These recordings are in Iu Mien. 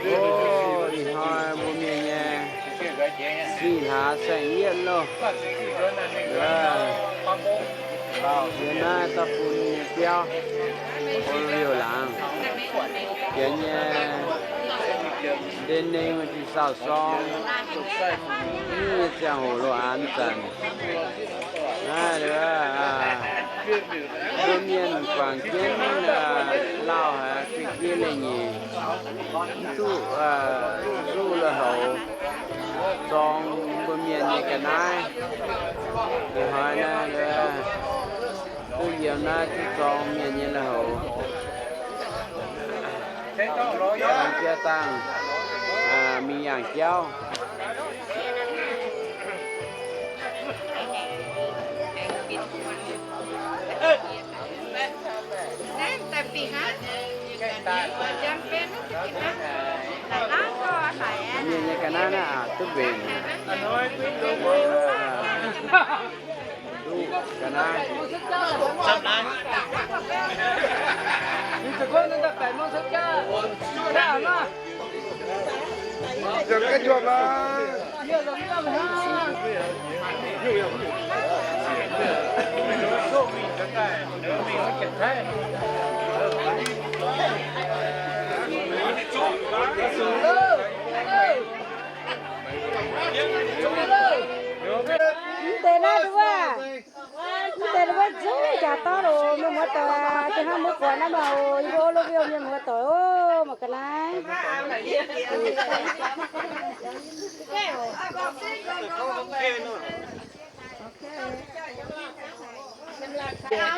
Ih hnoi mbuo mienh nyei sih hlaax saeng-yietv loh. Yiem naaiv da'bung nyei biauv, o liouh laangz, janx nyei ndeic-nengh wuov deix saauv sorng, nyei ziangh hoc loz-aanx zanc. Naaiv mbuo mienh guangc jienv lauh haic, ga'ndiev leiz-nyeic, mv duqv zuqv lui-houx zorng mbuo mienh nyei ga'naaiv. Ih hnoi naaiv duqv yiem naaiv duqv zorng mienh nyei lui-houx. Jangx jiex dangh mingh yangh jauv. Mienh nyei ga'naaiv naaiv aqc duqv mbenc. Duqv ga'naaiv. Mv deix naaiv nduov, mv deix nduov zungv jaax dauh loh, mienh muoz-doic, ih hnoi mbuo buatc naaiv maah, yie mbuo O Lo Viu mienh muoz-doic oc, mangc ga'naaiv.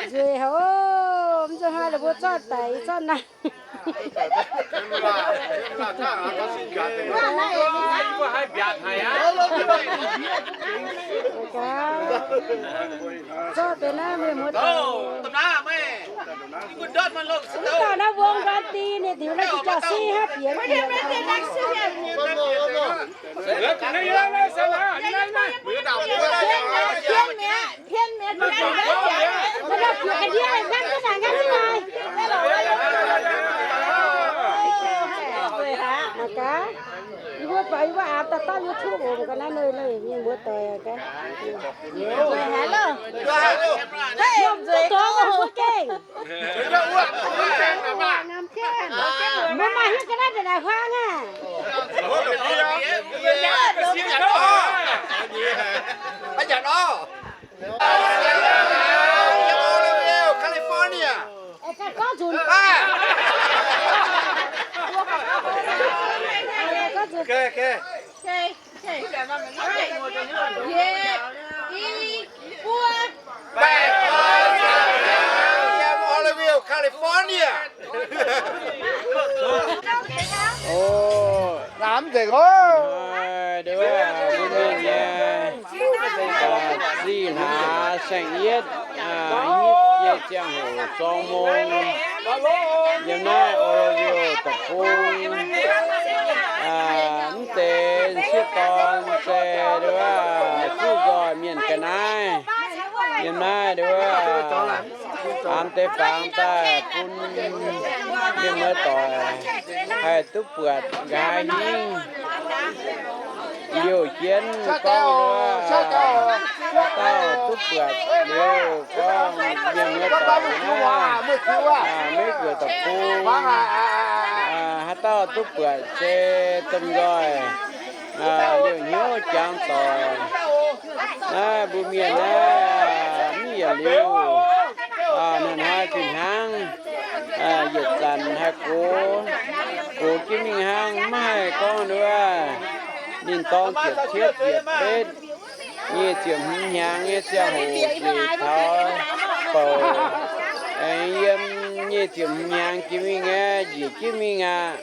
Nzueic haic oc, mv zuqc hnoi la'buo zorqv daic zorqv naaic. Zorqv deix naaiv mienh muoz-doic. Mv dauh naaiv Wong Nqorn Dinh ninh diuc naaiv jiex jauv-sieqv hnangv bieqc bieqc. Mangc gaax, yie mbuo baac yie mbuo aapv daaih dauh YouTube oc, mangc gaax naaiv ninh mienh muoz-doic gaax. Hello. Mbuo dorngx mbuo gengh. Mbuo maaih hiuv ga'naaiv ndongc naaic huaang aqv. California. California. Ov, hnoi nduov mbuo mienh nyei sih hlaax saeng-yietv, nyei ziangh hoc zorng mong, yiem naaiv Oregon deic-bung. Mv deix sieqv dorn se nduov zuqv nzoih mienh ga'naaiv. Yiem naaiv nduov aamx deix fangx daaih bun mienh muoz-doic haih duqv buatc nqa'haav hingv. Liouh jienv gorngv nduov, haaix dauh duqv buatc liuz gorngv mienh muoz-doic naaiv, Meiv Guoqv deic-bung, haaix dauh duqv buatc se domh nzoih liouh hnyouv jangx doic. Naaiv mbuo mienh naaiv mv yietc liuz, hnoi-hnoi fih hnangv, yietc zanc haih gox, gox jienv mingh hnangv, maiv haih gorngv nduov, ninh dorng ziepc cietv ziepc betv nyei ziepc hmz hnyangx nyei ziangh hoc nzueic taux bouc, aengx yiem nyei ziepc hmz hnyangx jiex mingh aeqv, njiec jienv mingh aqv.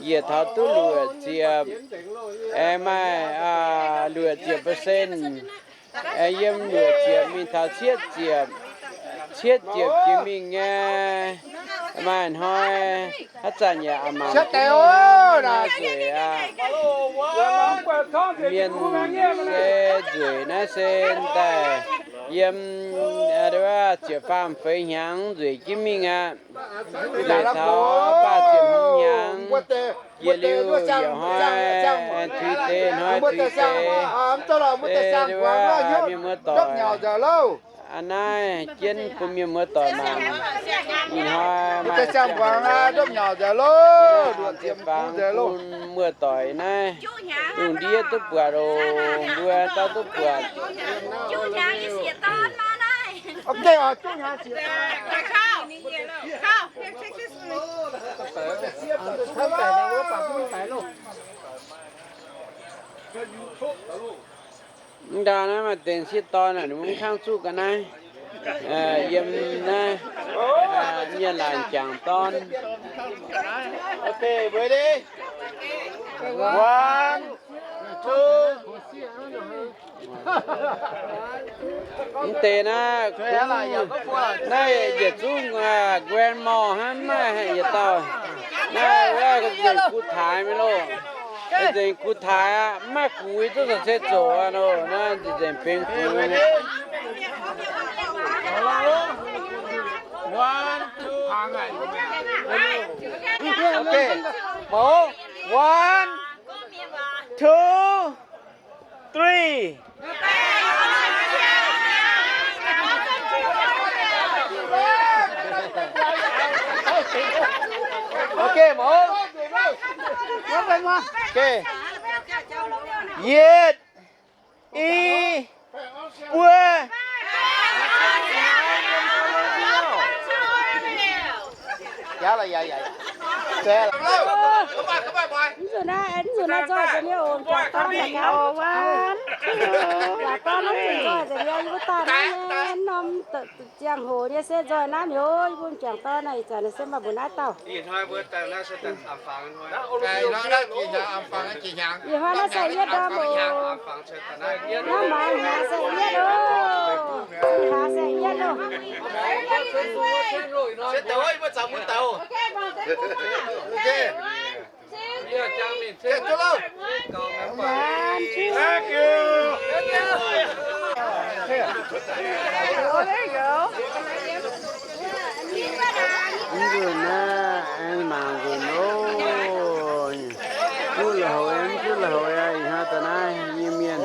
Njiec taux duqv luoqc ziepc, aengx maaih luoqc ziepc percent, aengx yiem luoqc ziepc mingh taux cietv ziepc, cietv ziepc jiex mingh nyei. Maaih hnoi haaix zanc yaac a'maanc nzueic aqv. Mienh se nzueic naaiv se daaih yiem ziepc faam feix hnyangx nzueic jienv mingh aqv. Nzueic taux faah ziepc hmz hnyangx, Jiex liuz yaac hnoi tuix deix, hnoi tuix deix, mienh muoz doic, a'naaiv jienv bun mienh muoz doic mangc. Ih hnoi maaih ziepc faang bun muoz doic naaiv, lungh ndiev duqv buatc oc, mbuo dauh duqv buatc. Mv ndau naaiv maaih dengx sieqv dorn, ninh mbuo mv kangv zuqv ga'naaiv. Yiem naaiv mienh laanh jangc dorn. Okay, ready? One, two. Mv deix naaiv, naaiv yietc zungv grandma hnangv, mv maaih yietc dauh. Naaiv wuov nzengc gu taaix mingh loh. Nzengc gu taaix aqv, mv maaih gux yie duqv caux se zoqc aqv nor. Naaiv nzengc benx gux. One, two. Okay. Move. One, two, three. Okay, move. Okay. Yietc, i, buo. Mv nzunc naaiv, mv nzunc naaiv nzoih nzengc liuz oc, mv nzunc naaiv nzoih nzengc liuz oc. Mv nzunc nzoih nzengc liuz, yie mbuo daaih naaiv norm ziangh hoc nyei se nzoih naaiv mingh oc. Yie mbuo m'jangc dorn naaiv ih zanc se maaih mbuo naaiv dauh. Ih hnoi naaiv se yietv ndorm oc. Naaiv maaiz hnyangx se yietv oc. Hnyangx se yietv oc. Mv nzunc naaiv aengx mangc nzunc oc. Juqv la'houc aengx, mv juqv la'houc aqv. Ih hnoi da'naaiv nyei mienh.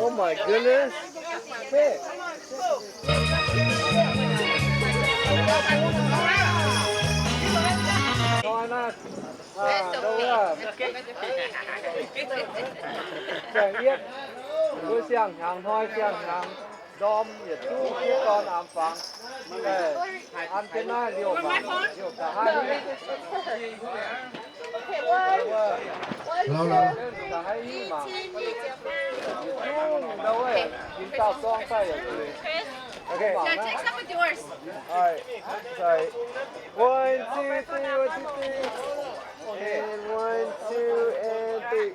Ziangh yietv, mbuo siang-hnyangx hnoi siang-hnyangx ndorm yietc zungv sieqv dorn amx fangx. An jienv naaiv liouh mangc, liouh ga'haav hingv. Ga'haav hingv mangc. Yietc zungv ndau wuov, yinh dauh zorng daaih yaac zuqc. Okay. One, two, three, one, two, three. And one, two, and three.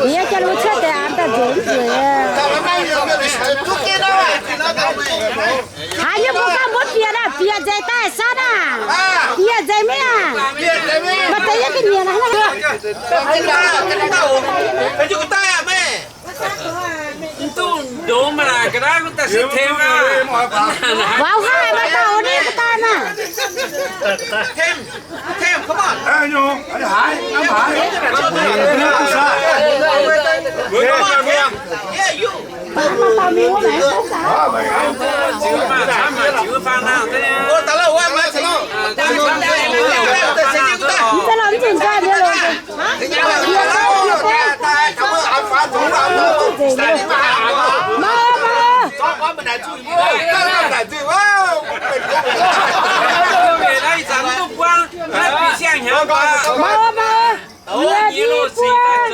Yie jaa lu cuotv deix aapv daaih nzueic nzueic. Haaix nyungc mbuo ganh mbuo bieqc naaic, bieqc nzengc daaih sanv aac. Bieqc nzengc maiv aac. Maaih deix yie ga'nyiec naaic. Mv dungx ndongx maiv naaic ga'naaiv mv daaih sieqv tengx aqv. Waac haaix maaih dauh ninh ga'daaih maah. Mv zuqc naaiv, mv zuqc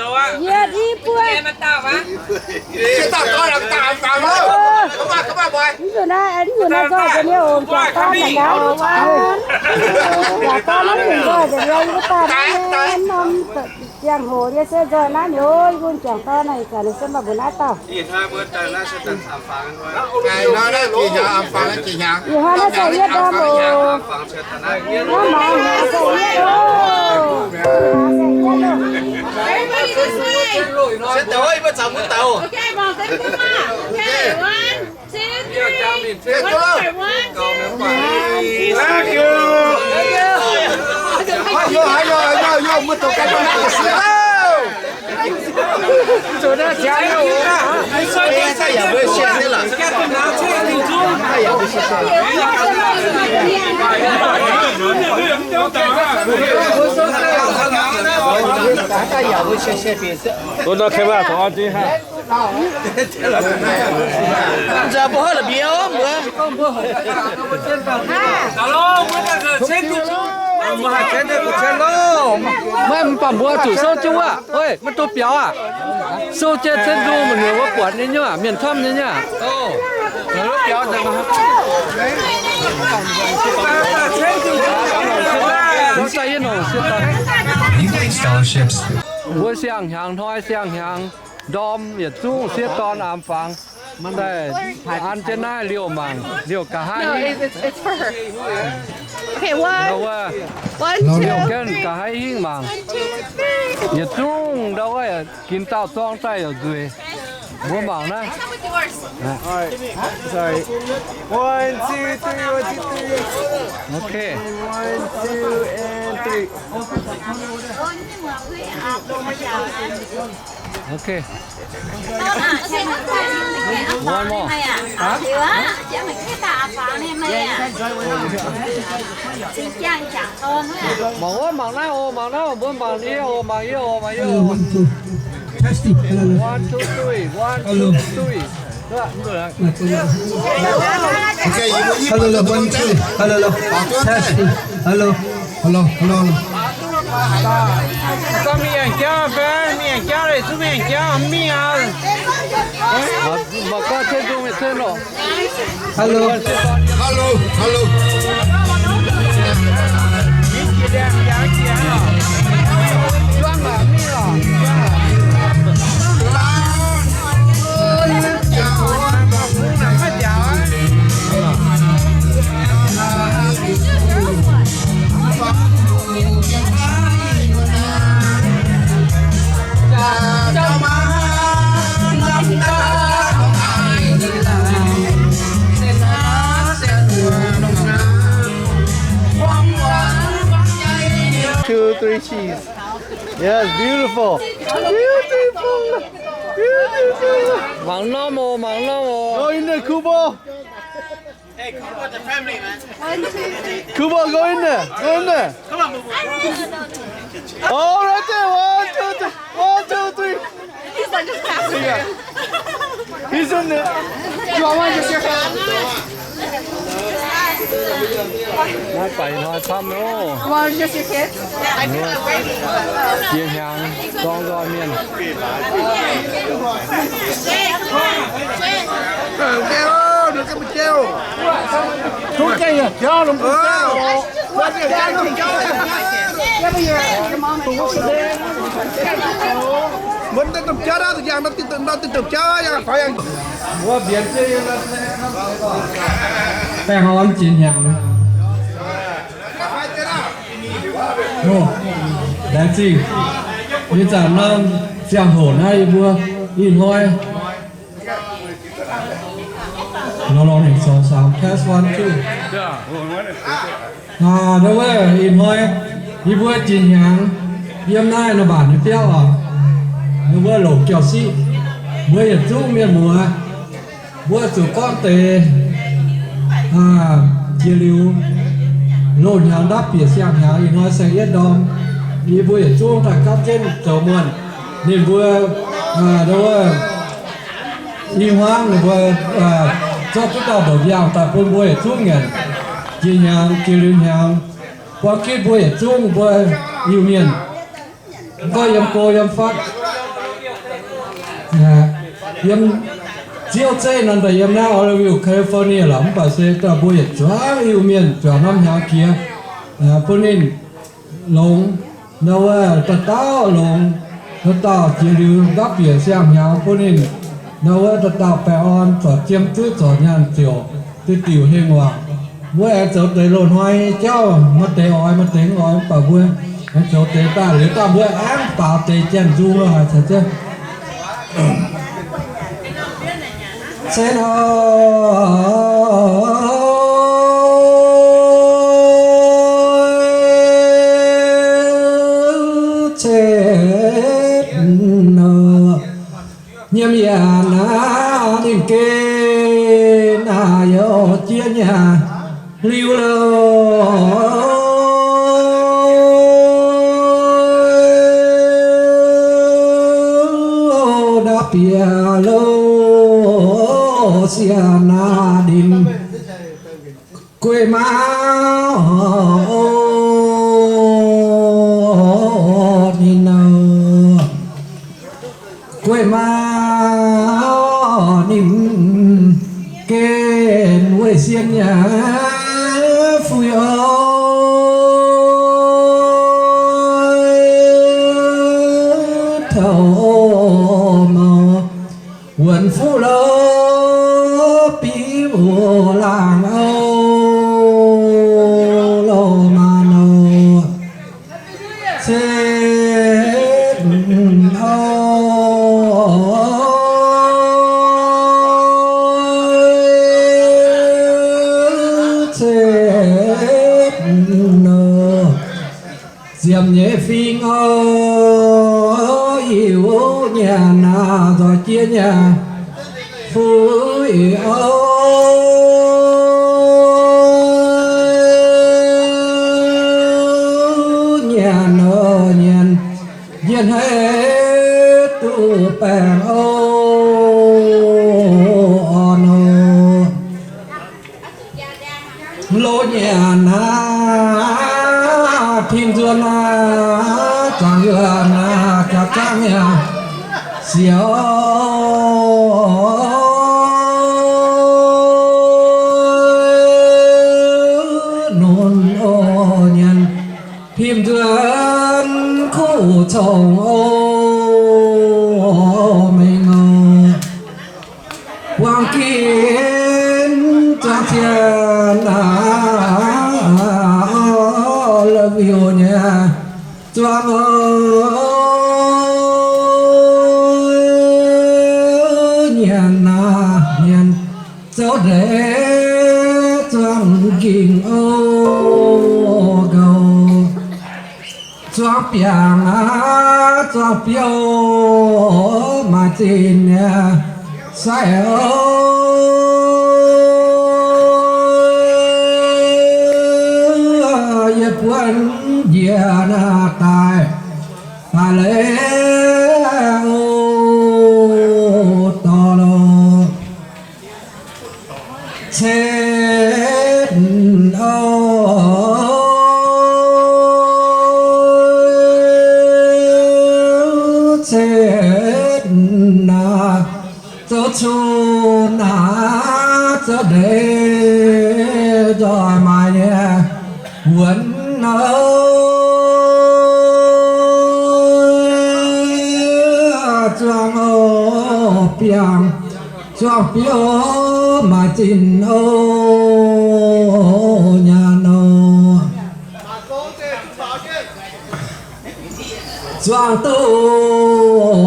naaiv nzoih nzengc nyei oc, jangc dorn naaic gaax. Jangc dorn naaiv nzengc nzoih nzengc nyei, norm ziangh hoc nyei se nzoih naaiv nyei oc, yie mbuo jangc dorn naaiv ih zanc se maaih mbuo naaiv dauh. Ih hnoi naaiv se yietv ndorm oc. Naaiv mangc hnyangx se yietv oc. Everybody this way. Okay, mangc deix mv deix maah. Okay, one, two, three. One by one, two, three. Thank you. Nzauh mbuo hla'bieiv mbuo. Maiv mv baac mbuo zuqc souv jienv wuov. Oi, maiv duqv biaux aqv. Souv jienv cen du mingh, ninh mbuo buatc nyei nyuoqc, mienh camv nyei nyuoqc. Mbuo siang-hnyangx hnoi siang-hnyangx ndorm yietc zungv sieqv dorn aamx fangx daaih an jienv naaiv liouh mangc, liouh nqa'haav hingv. Ndau wuov, liouh jienv nqa'haav hingv mangc. Yietc zungv ndau wuov ginx dauh zorng daaih yaac nzueic. Mbuo mangc naaiv. One, two, three, one, two, three. Okay. One, two, and three. Okay. One more. Mangc wuov, mangc naaiv oc, mangc naaiv oc, mbuo mangc yie oc, mangc yie oc, mangc yie oc. Testing. Hello, hello. One, two, three. One, two, three. Okay, hello, hello, one, two. Hello, hello. Testing. Hello. Hello, hello, hello. Mangc gaax, mienh jauv fai, mienh jauv leiz zungv mienh jauv mingh aqv. Mangc gaax, mienh jauv mienh jauv oc. Hello. Hello, hello. Two, three, cheese. Yes, beautiful. Beautiful. Beautiful. Mangc norm oc, mangc norm oc. Go in there, Kubo. Hey, Kubo, the family, man. Kubo, go in there. Go in there. Come on, Kubo. Oh, right there. One, two, three. One, two, three. He's like just passing. Yeah. He's in there. You all want to shake hands? Naaiv baac ih hnoi camv loh. You want to just your kids? Jiex hnyangx zorng nzoih mienh. Baengh orn jiex hnyangx. Laengz zingh. Ih zanc norm ziangh hoc naaiv yie mbuo ih hnoi. Lorz lorz ninh song saam, test one, two. Aa, ndau wuov ih hnoi yie mbuo jiex hnyangx yiem naaiv norm mbaanc nyei biauv oc. Ninh mbuo longc jauv-siqv, mbuo yietc zungv mienh muoz, mbuo zuqc gorngv deix, aa, jiex liuz loz-hnyangx ndapv bieqc siang-hnyangx ih hnoi saeng-yietv ndorm, yie mbuo yietc zungv daaih gapv jienv zoux muonh. Ninh mbuo, aa, ndau wuov, i hmuangv ninh mbuo, aa, zorqv duqv dauh mba'biangh daaih bun mbuo yietc zungv nyanc. Jiex hnyangx, jiex liuz hnyangx, Buang gitv mbuo yietc zungv mbuo Iu-Mienh, mv gorngv yiem go yiem fatv, yiem Ziouv zeiv nor, daaih yiem naaiv Oroville, California lorqc, mv baac se daaih mbuo yietc zuangx Iu-Mienh juangc norm hnyangx jiex, bun ninh longx, ndau wuov dauh dauh longx, dauh dauh jiex liuz ndapv bieqc siang-hnyangx bun ninh, ndau wuov dauh dauh baengh orn, zorc jiem duqv zorc nyaanh ziouc diuh diuc heng waac. Mbuo aengx zoux deix loz-hnoi nyei jauv, maaih deix oix, maaih deix mv oix, mv baac mbuo aengx zoux deix daaih liuz daaih mbuo aengx baaux deix janx-nzung lo haaix caux jienv. Cen oc, cen oc. Nyiemc yaac naaiv ninh geh naaic yaac jiex nyaah liuz loh, ndapv bieqc loh, siec naaiv ninh guei maa ninh nor. Guei maa ninh geh weih sien nyei fuiv oc. Taux maux wuonx fuqv lo biv laangz oc, lo maah nor. Cen oc, cen oc. Ziepc nyeic fingx oc, yiuc nyanc naaic nzoih jiex nyanc fuix oc. Nyanc oc nyanc, njien haic duqv baengh oc, orn oc. Lo nyanc naaiv, tim nzuonx naaiv, zaangc yuoqc naaiv, jaax zaangc yaac siouc nunc oc. Nyanc tim nzuonx kuv congx oc, mengh oc. Buang ginv zuangx ziex naaiv, la'wiuh nyei zuangx oc. Nyanc naaiv nyanc, zoux ndeic zuangx m'nqingx oc, nqouh zuangx biangh aqv, zuangx biouv maaih zinh nyei sai oc. Yie buonv njiec naaiv daaih, daaih leiz oc, dorh loh. Cetv oc, cetv naaiv, zoux cuh naaiv, zoux ndeic nzoih maaiz nyei wuonx oc. Zuangx oc biangh, zuangx biouv maaih zinh oc, nyanc oc. Zuangx duqv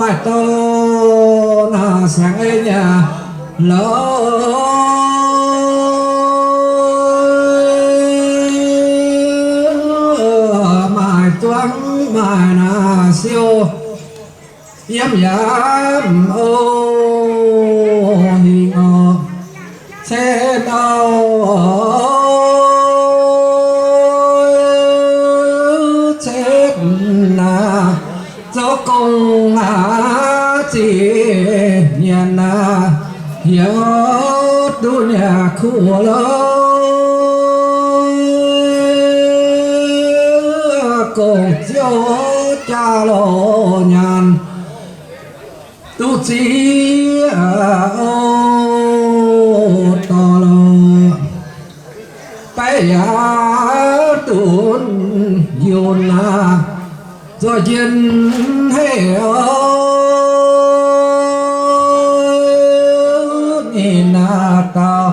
maaih dorh naaiv saeng-eix nyei lorqc. Maaih zuangx maaih naaiv siou yiem yaac oc, hingh oc, cetv oc, cetv naaiv, zoux gong aqv, zinh nyanc naaiv, yaac duqv nyanc kuv lorqc. Gong-ziouv jaa-louc nyaanh duqv ziex, o, dorh louc, beiv yaac dunx yunh aqv, zuov jienv heh, o, ninh naaic dauh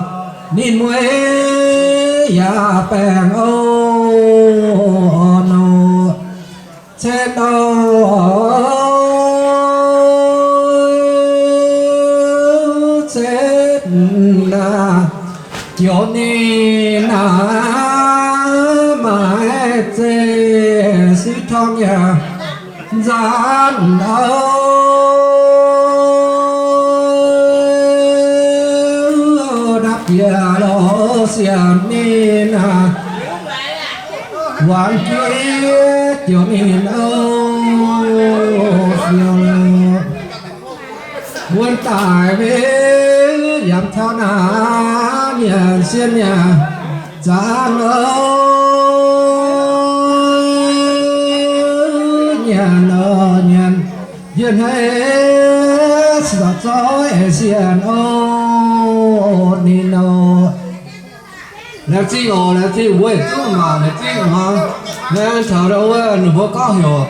ninh mueiz yaac baengh, o, nor. Cetv, o, cetv naaic, jomc ninh naaic, maiv zeiz sieqv torngv yaac nzanc, o, dapv bieqc lorz sienx ninh naaic, wangc jiex jomc ninh, o, siou, wuonv daaih mbenc yaac taux naaic, nyanc sienh yaac zaangc, o, nyanc, o, nyanc, yie hneiv cingx zoih sienx, o, ninh, o. Laengz zingh oc, laengz zingh, mbuo yietc zungv mangc laengz zingh hnangv. Laengz taux ndau wuov ninh mbuo gorngv heuc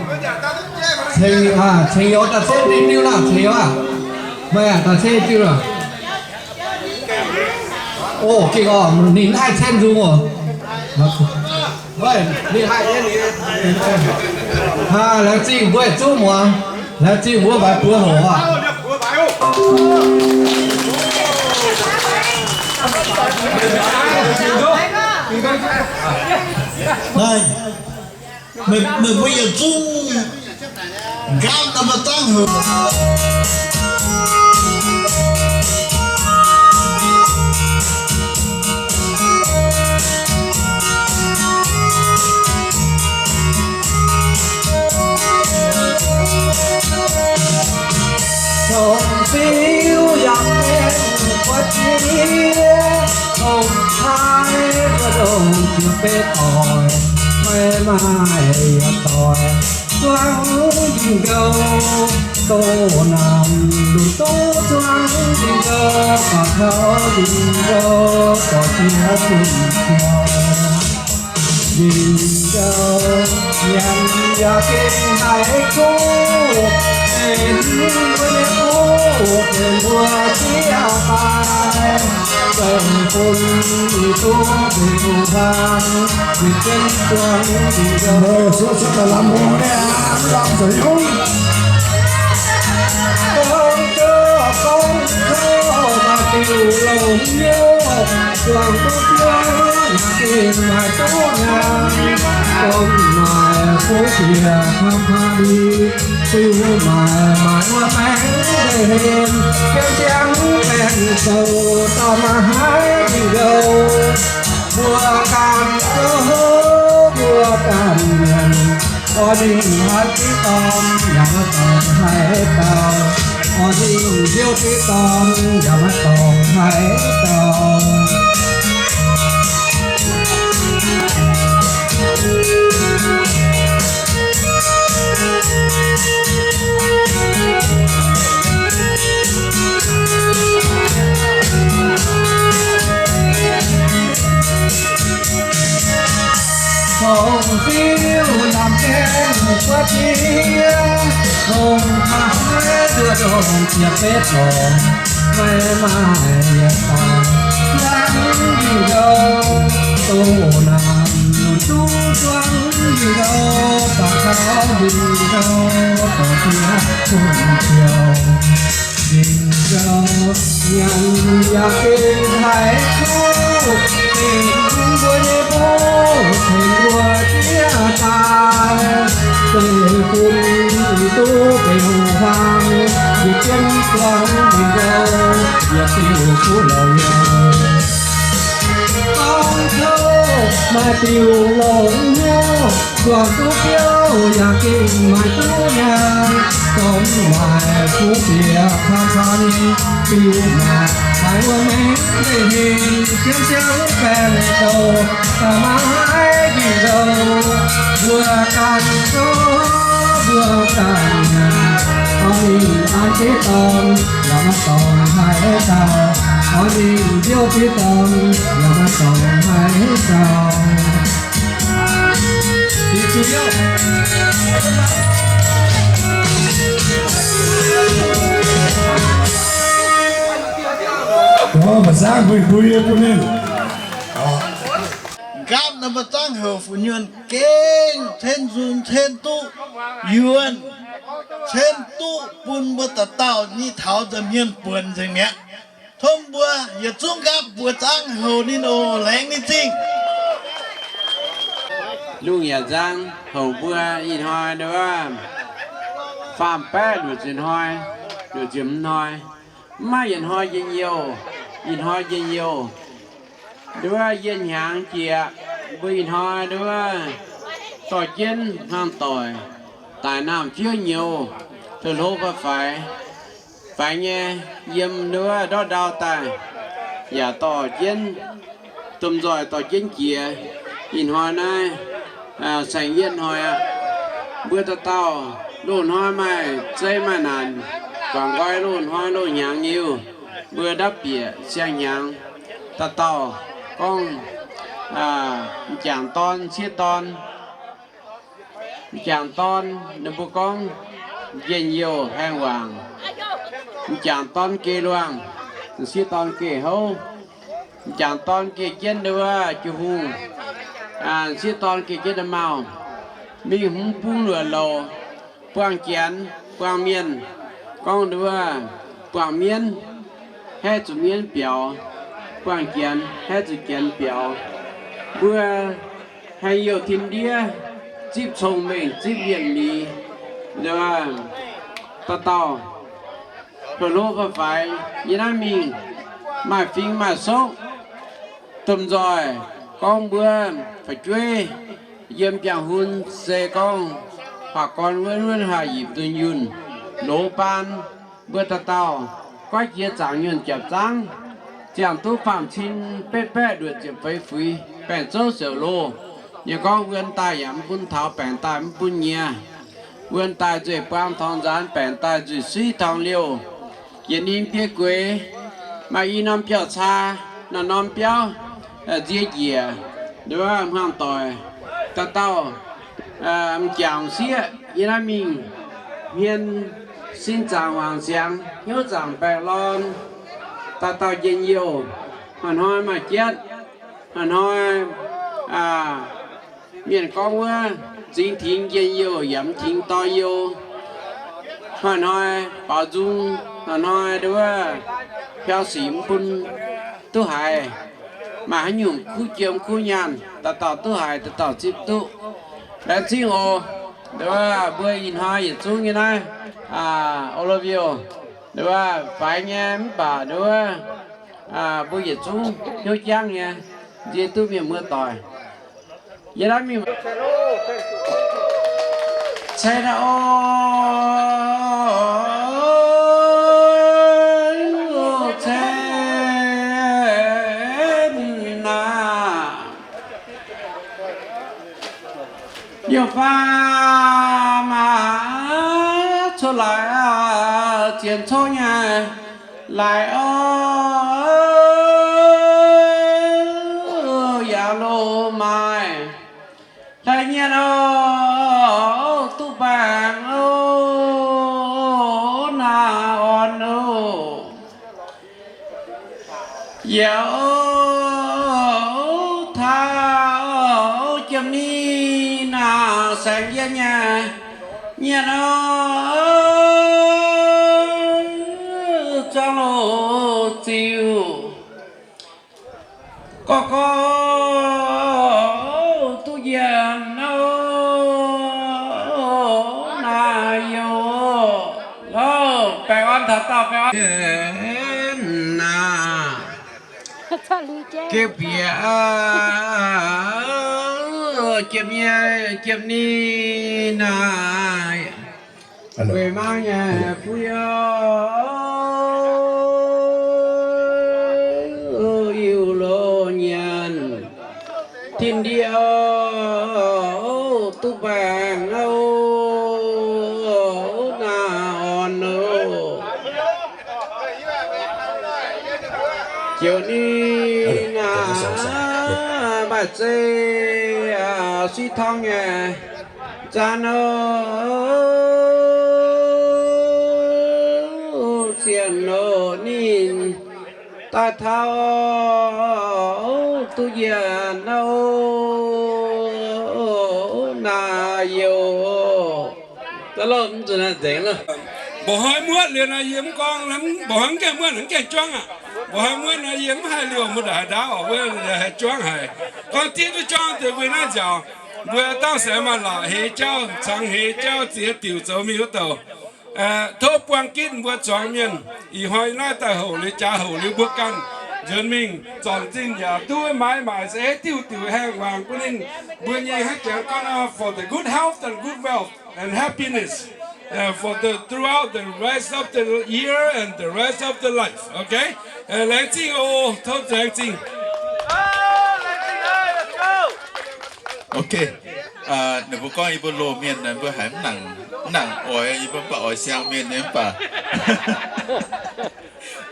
Ceng, Ceng Youz daaih ceng diuh naaiv, Ceng Youz aah, meih aah, daaih ceng diuh naaic. O, gengh oc, ninh haih ceng nzung oc. Ninh haih, laengz zingh mbuo yietc zungv muangx, laengz zingh mbuo maiv buov hoc aqv. Naaiv, meih, meih mbuo yietc zungv nqaapv norm maiv dangv heuc. Dongh fiuv yangh gaengh buatc jiex, dongh taaih mbuo dongh ziepc betv doic, maiv maaih yietc doic zuangx njien-youh, doh naanc lunx duqv zuangx njien-youh, baac taux njien-youh dorh jiex zunh biauv. Njien-youh nyanc yaac gengh haiz kuv, benx mbuo nyei kuv, benx mbuo ziex daaih. Dongh bun duqv mbuo hmuangx, yietc jienv zuangx njien-youh. Mbuo suov cuotv daaih lamh mbuo nyei aav, lamh zoux hnyouv. Gorngv gouv gorngv gouv maaih diuh longx hnyouv, zuangx duqv biouv yaac gengh maaih duqv nyaanh. Gorngv maaih fuqv bieqc hnangv haaix ni, diuh maaih maaih wuov maengx deix hlen, jienv ziangx baengh zoux dauh maaih haiz njien-youh. Mbuo ganh zoux, mbuo ganh nyanc, oix dingh haiz diqv dorngx, yaac maiv dorngx haiz dauh. Oix dingh hnyouv diqv dorngx, yaac maiv dorngx haiz dauh. Dongh fiuv lamh gaengh buatc jiex, dongh taaih mbuo dongh ziepc betv doic, maiv maaih yietc doic zuangx njien-youh. Doh naanc lunx duqv zuangx njien-youh, baac taux njien-youh dorh jiex zunh biauv. Njien-youh nyanc yaac gengh haiz kuv, benx mbuo nyei mbuov, tengx mbuo ziex daaih. Zeiv-fun duqv beu huaang, yietc jienv zuangx njien-youh, yietc diuh kuv lorz youh. Gorngv tov maaih diuh longx hnyouv, zuangx duqv biouv yaac gengh maaih duqv nyaanh. Gorngv maaih fuqv bieqc hnangv haaix ni, diuh maaih maaih wuov maengx deix hlen, jienv ziangx baengh zoux dauh maaih haiz njien-youh. Mbuo Ganh zoux mbuo ganh, oix mingh an jienv dorn, yaac maiv dorngc haaix dauh. Oix mingh nziouv jienv dorn, yaac maiv dorngc haaix dauh. Nqaapv naaiv mbuo zangv houc fu'nyuonh gengh cen nzunc cen duqv yuonh, cen duqv bun mbuo dauh dauh nyei taux nza'hmien buonc nzengc mi'aqv. Tov mbuo yietc zungv nqaapv mbuo zangv houc ninh oc, laengz ninh zingh. Lungh yaac nzang houc mbuo ih hnoi nduov, faam baeqv luoqc ziepc hnoi, luoqc ziepc hmz hnoi, mv maaih yietc hnoi njien-youh, ih hnoi njien-youh. Nduov yie hnyangx jiex, mbuo ih hnoi nduov dorh jienv hmuangv doic daaih naamh fioux nyouz, hlo hlo fai faix, faix nyei, yiem nduov ndortv ndau daaih, yaac dorh jienv domh nzoih dorh jienv jiex. Ih hnoi naaiv saeng-yietv hnoi aqv. Mbuo dauh dauh loz-hnoi maaih zei maaih naanc, guangc nqoi loz-hnoi loz-hnyangx liuz, mbuo ndapv bieqc siang-hnyangx, dauh dauh gorngv m'jangc dorn, m'sieqv dorn, m'jangc dorn ninh mbuo gorngv njien-youh haengh wangc, m'jangc dorn geh luangh, m'sieqv dorn geh houv, m'jangc dorn geh jienv nduov jiu hungh, m'sieqv dorn geh jienv nduov mauh, mingh hmz bung luoqc louc, buangh janx buangh mienh, gorngv nduov buangh mienv haeqv zuqc mienv biaux, buangh janx haeqv zuqc janx biaux. Mbuo haih youh tim ndiev, zipv cong-mengh zipv mienh miz, dauh dauh hlo hlo fai faix nyei naaiv mingh, maaih fingx maaih soqv. Domh nzoih gorngv mbuo fu'jueiv yiem biangh hun se gorngv haaix gorn wuonv wuonv haaix yipc dunh yunh, loz baan mbuo dauh dauh goiv jiex zaangc nyuonh japc zaangv, ziangh duqv faam cin betv baeqv luoqc ziepc feix fuix baengc zouv siouc loh. Yie gorngv wuon daaih yaac mv bun taux, baengc daaih mv bun nyiex. Wuon daaih nzuih buang torngx nzaanx, baengc daaih nzuih suiv torngx liouh. Yietc ninh biei gueix, maaih i norm biauv-caa, norm norm biauv nzie njiec, nduov hmuangv doic, dauh dauh m'jangc m'sieqv yie naaiv mingh hmien sin zaangc hmuangx siangx, hnyouv zaangc baengh lorn, dauh dauh njien-youh. Hnoi-hnoi maaih jatv, hnoi-hnoi mienh gorngv wuov, m'zing tingx njien-youh yaac m'tingx dorn youh. Hnoi-hnoi baaux nzung, hnoi-hnoi nduov piau sic mv bun duqv haiz. Maaih haaix nyungc kuv jiem kuv nyaanh, dauh dauh duqv haiz, dauh dauh zipv duqv. Laengz zingh oc. Nduov mbuo ih hnoi yietc zungv nyei naaiv, Olivia, nduov faix nyei mv baac nduov mbuo yietc zungv hnyouv jangv nyei, nzie duqv mienh muoz-doic. Yie naaiv mingh cen naaiv oc, cen naaiv. Yie faam maaih cuotv laaix zien coqv nyei laaix oc, yaac loz maaih hlaax nyienh oc, duqv baengh oc, naaiv orn oc. Yaac oc, taux jiem ni naaic saeng-yietv nyei nyienh oc, zuangx loz ziux gorx gorx duqv njiec oc, naaiv yoc. Baengh orn taux dauh, baengh orn naaic. Geu bieqc jiem nyei, jiem ni naaic. Weic mangc nyei fuqv youh, Iu-Loz nyanc tin ndie oc. duqv mbaengx oc, naaiv orn oc. Ziouc ninh naaiv maaih zeiv suiv torngv nyei, zanc oc, sienx oc, ninh daaih taux duqv yienc oc, naaiv youc. Mbuoqc hnoi muotv liuz naaiv yie mv gorngv, mbuoqc hnoi mv gaengh muotv, mv gaengh juangv aqv. Mbuoqc hnoi muotv naaiv yie mv haih liouh mbuo ndongc haaix ndaauv oc, mbuo haih juangv haic. Gorngv diev duqv juangv deix mbuo naaiv nziaauc, mbuo dauh se maaih la'heix jauv, cangx heix jauv, ziex diuc zoux mingh wuov douc. Tov buang gitv mbuo zuangx mienh ih hnoi naaiv daaih houc liuz, jaax houc liuz mbuo ganh nzuonx mingh zornc zinh yaac duqv maaiz maaic se diuh diuc haengh wangc bun ninh mbuo nyei haaix jangx gorngv nor, for the good health and good wealth and happiness, uh, for the throughout the rest of the year and the rest of the life. Okay? Uh, laengz zingh oc, tov laengz zingh. Okay. Ninh mbuo gorngv yie mbuo loz mienh, mbuo haiz mv nangc, mv nangc oix, yie mbuo mv baac oix siang mienh nyei mv baac,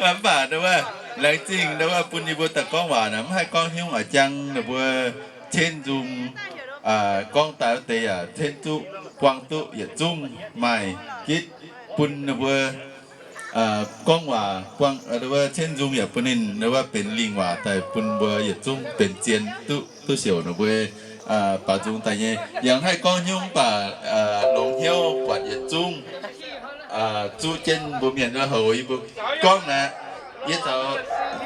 mv baac ndau wuov laengz zingh ndau wuov bun yie mbuo daaih gorngv waac naaic, mv haih gorngv hnyouv a'jang ninh mbuo cenv nzung gorngv daaih wuov deix yaac cenv duqv buang duqv yietc zungv maaih gitv bun ninh mbuo gorngv waac, buang wuov cenv nzung yaac bun ninh wuov benx lingh waac daaih bun mbuo yietc zungv benx zien duqv, duqv siouc ninh mbuo baaux nzung daaih nyei. Yangh haih gorngv hnyouv mv baac longx hnyouv buatc yietc zungv zuqv jienv mbuo mienh wuov houx yie mbuo gorngv naaic, yie caux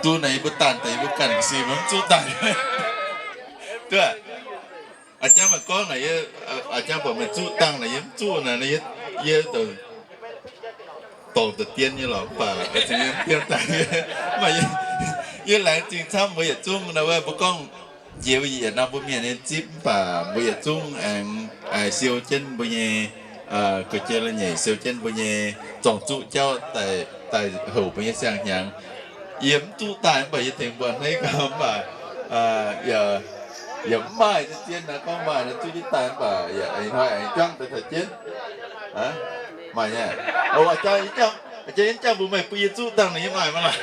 duqv naaic yie mbuo daanh deix yie mbuo ganh ga'sie mv zuqv daanh. Duqv a'jangv maaih gorngv naaic, a'jangv buatc meih zuqv dangh naaic yie mv zuqv naaic, yie dorngc da'dien nyei lorqc, mv baac yie laengz zingh camv mbuo yietc zungv naaic wuov mbuo gorngv njiec yietc norm mbuo mienh nyei zipv mv baac mbuo yietc zungv aengx siou jienv mbuo nyei ga'jiex la'nyeic, siou jienv mbuo nyei zorng zuqv jauv daaih houc mbuo nyei siang-hnyangx. Yie mv zuqv daaih mv baac yie tengx mbuo hneiv gau mv baac yaac mv maaih zien naaic gorngv maaih naaic zuqv jienv daaih mv baac yaac hnoi aengx juangv daaih taux jienv. Maaih nyei. A'jang, a'jang mbuo meih bun yie zuqv dangh naaic yie maaih maiv laaix?